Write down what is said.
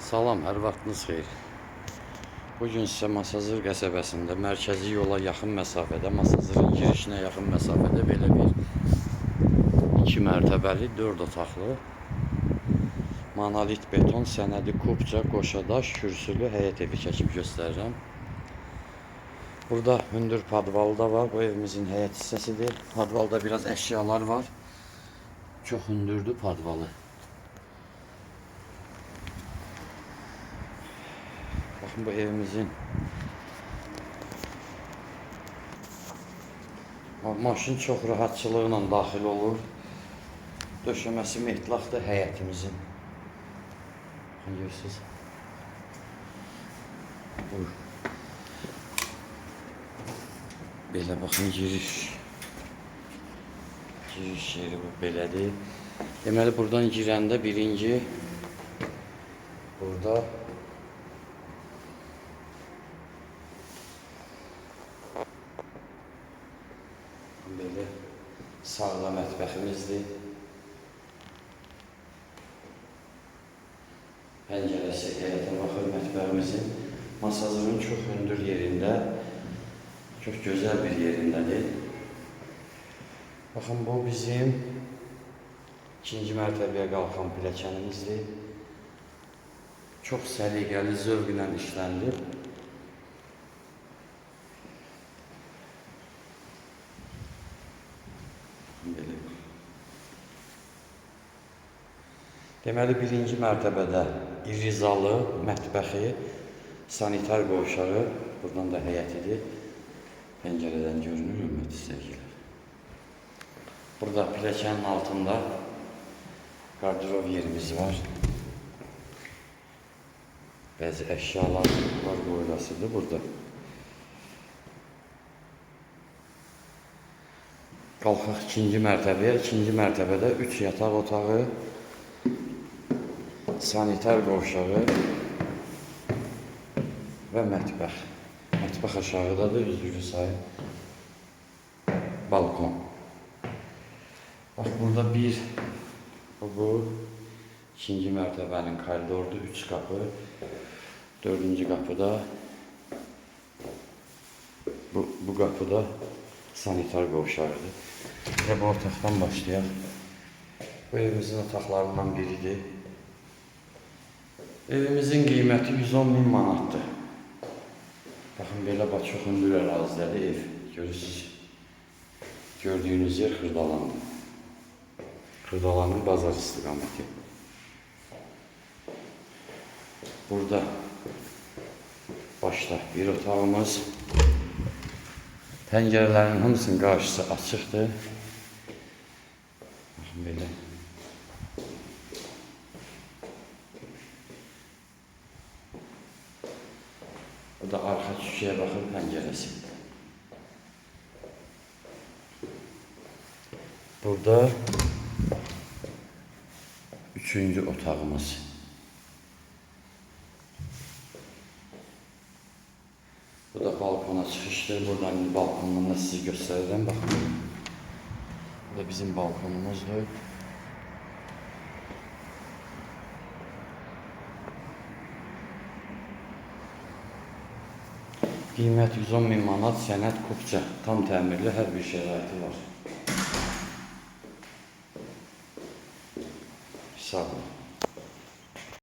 Salam, hər vaxtınız xeyir. Bugün sizə Masazır qəsəbəsində mərkəzi yola yaxın məsafədə, Masazırın girişinə yaxın məsafədə belə bir 2 mərtəbəli, 4 otaqlı monolit beton sənədi kubca, qoşadaş, kürsülü həyət evi çəkib göstərirəm. Burada hündür padvalı da var. Bu evimizin həyət hissəsidir. Padvalda biraz əşyalar var. Çox hündürdür padvalı. Baxın bu evimizin maşın çox rahatçılıqla daxil olur. Döşəməsi metlaqdır həyətimizin. Baxın görürsünüz. Bu. Belə baxın giriş. Giriş yeri bu belədir. Deməli buradan girəndə birinci burada belə sağda mətbəximizdir. Pəncərəsi həyətə baxır mətbəximizin. Masazırın çox hündür yerində, çox gözəl bir yerindədir. Baxın bu bizim ikinci mərtəbəyə qalxan pilləkənimizdir. Çox səliqəli, zövqlə işlənilib. Belə. Deməli, birinci mərtəbədə iri zalı, mətbəxi, sanitar qovşağı, buradan da həyətidir. Pəncərədən görünür, hörmətli izləyicilər. Burada pilləkənin altında qardırob yerimiz var. Bəzi əşyalar var qoyulasıdır burada. Qalxaq ikinci mərtəbəyə. İkinci mərtəbədə 3 yataq otağı, sanitar qovşağı və mətbəx. Mətbəx aşağıdadır, üzrlü sayın. Balkon. Bax burada bir, bu ikinci mərtəbənin koridorudur, 3 qapı. Dördüncü qapıda, bu qapıda sanitar qovşağıdır. Elə bu otaqdan başlayaq. Bu evimizin otaqlarından biridir. Evimizin qiyməti 110 min manatdır. Baxın belə bax, çox hündür ərazidədir ev. Görürsünüz. Gördüyünüz yer Xırdalandır. Xırdalanın bazar istiqaməti. Burada başda bir otağımız. Pəncərələrin hamısının qarşısı açıqdır. Baxın belə. Bu da arxa küçəyə baxır pəncərəsi. Burada üçüncü otağımız. Bu da balkona çıxışdır. Buradan indi balkondan da sizi göstərirəm. Baxın. Bu da bizim balkonumuzdur. Qiymət 110 min manat, sənəd kupça, tam təmirli, hər bir şəraiti var.